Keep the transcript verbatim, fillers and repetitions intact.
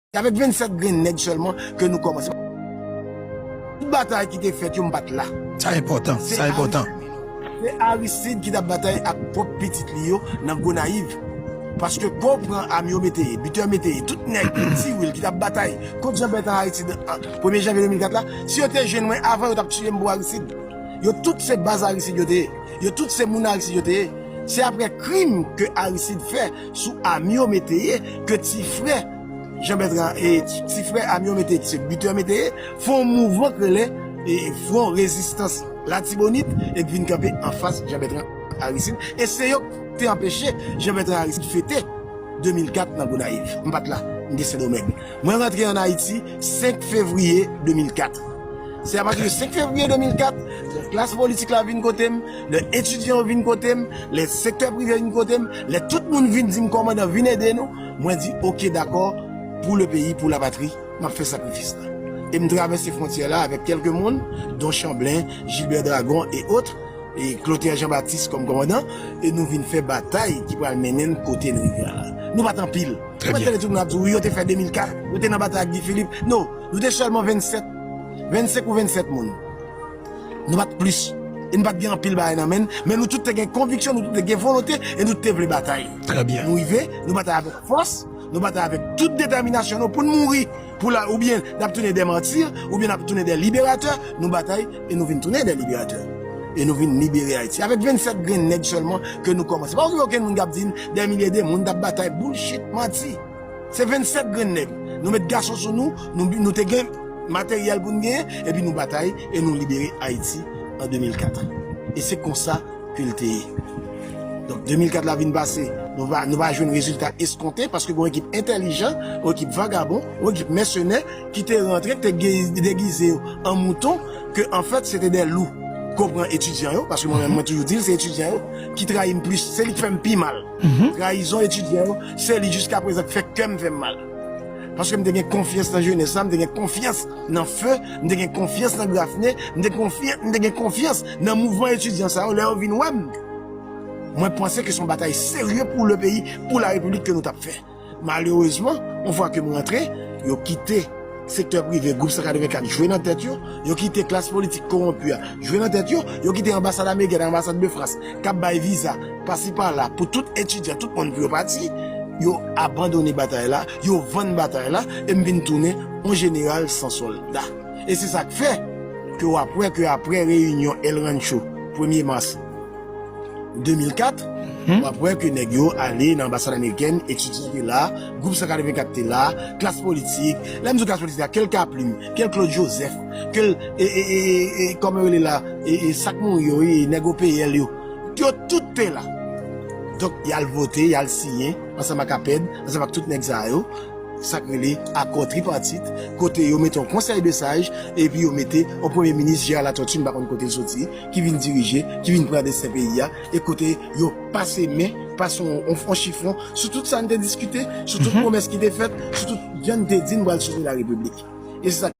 Se avèk vennsèt grenn nèg sèlman ke nou kòmanse. Tout batay ki te fèt yo, m pa t la. Sa enpòtan, sa enpòtan. Se Aristide ki t ap batay ak pwòp pitit li yo nan Gonayiv. Paske kò pran Amio Métayer, Buteur Métayer, tout nèg, Ti Wil ki t ap batay kont Jean Bertrand Aristide an premye janvye de mil kat la, si yo te jwenn mwen avan, yo t ap tiye m pou Aristide. Yo tout se baz Aristide yo te ye. Yo tout se moun Aristide yo te ye. Se aprè krim ke Aristide fè sou Amio Métayer ke ti frè Jean Bertrand e ti frè Amio Métayer ki se Buteur Métayer fè yon mouvman k rele e Fwon Rezistans Latibonit e k vin kanpe anfas Jean Bertrand Aristide. E se yo ki te anpeche Jean Bertrand Aristide fete de mil kat nan Gonayiv. M pa t la, m te Sendomeng. Mwen rantre ann Ayiti senk fevriye de mil kat. Se apati de senk fevriye de mil kat, lè klas politik la vin kote m, lè etidyan yo vin kote m, lè sektè prive vin kote m, lè tout moun vin di m, "Kòmandan, vin ede nou," mwen di, "Oke, dakò, pou le peyi, pou la patri, m ap fè sakrifis la." E m travèse fwontyè la avèk kèlke moun, dont Chanblen, Gilbert Dragon e otre, e Clotaire Jean Baptiste kòm kòmandan, e nou vin fè batay ki pral mennen n kote n rive a la. Nou pa t anpil. Trè byen. Mwen tande tout moun ap di, "Wi, yo te fè de mil kat, yo te nan batay ak Guy Philippe." Non, nou te sèlman vennsèt, vennsenk ou vennsèt moun. Nou pa t plis. E nou pa t gen anpil bagay nan men n, men nou tout te gen konviksyon, nou tout te gen volonte, e nou tout te vle batay. Trè byen. Nou rive, nou batay avèk fòs, nou batay avèk tout detèminasyon nou pou n mouri. Pou la, oubyen n ap tounen dè mati, oubyen n ap tounen dè liberatè, nou batay e nou vin tounen dè liberatè. E nou vin libere Ayiti. Avèk vennsèt grenn nèg sèlman ke nou kòmanse. Pa okipe okenn moun k ap di n dè milye de moun t ap batay. Bullshit, manti. Se vennsèt grenn nèg. Nou met gason sou nou, nou, nou te gen materyèl pou n genyen, epi nou batay e nou libere Ayiti an de mil kat. E se konsa ke l te ye. Donk, de mil kat la vin pase, nou pa, nou pa jwenn rezilta eskonte, paske gen yon ekip entèlijan, yon ekip vagabon, yon ekip mèsenè ki te rantre, ki te ge-, degize yo an mouton, ke anfèt, se te dè lou. Konprann etidyan yo, paske mwen menm, mwen toujou di l, se etidyan yo ki trayi m plis, se li k fè m pi mal. Trayizon etidyan yo, se li jiskaprezan k fè kè m fè m mal. Paske m te gen konfyans nan jenès la, m te gen konfyans nan Feu, m te gen konfyans nan Graffney, m te konfyans, m te gen konfyans nan mouvman etidyan sa yo, lè yo vin wè m. Mwen panse ke se yon batay serye pou le peyi, pou la repiblik ke nou t ap fè. Malerezman, yon fwa ke m rantre, yo kite sektè prive, gwoup san katrevenkat jwe nan tèt yo, yo kite klas politik kowonpi a jwe nan tèt yo, yo kite anbasad amerikèn, anbasad de Frans, k ap bay viza, pasi pala, pou tout etidyan, tout moun pou yo pati, yo abandone batay la, yo vann batay la, e m vin tounen yon jeneral san sòlda. E se sa k fè ke w ap wè ke aprè reyinyon El Rancho, premye mas de mil kat, w ap wè ke nèg yo ale nan anbasad amerikèn, etidyan te la, gwoup san katrevenkat te la, klas politik, lè m di w klas politik la, ke l Kaplim, ke l Claude Joseph, ke l, e, e, e, e, e, kòman yo rele la, e, e, sa k mouri yo, e, nèg O P L yo, yo tout te la. Donk, y al vote, y al siyen, ansanm ak APED, ansanm ak tout nèg sa yo, sa k rele akò tripatit, kote yo mete yon konsèy de saj, epi yo mete yon premye minis, Gérard Latortue, m pa konn kote l soti, ki vin dirije, ki vin pran desten peyi a, e kote yo pase men, pase yon, yon, yon chifon sou tout sa n te diskite, sou tout pwomès ki te fèt, sou tout jan n te di n pral sove larepiblik. E se sa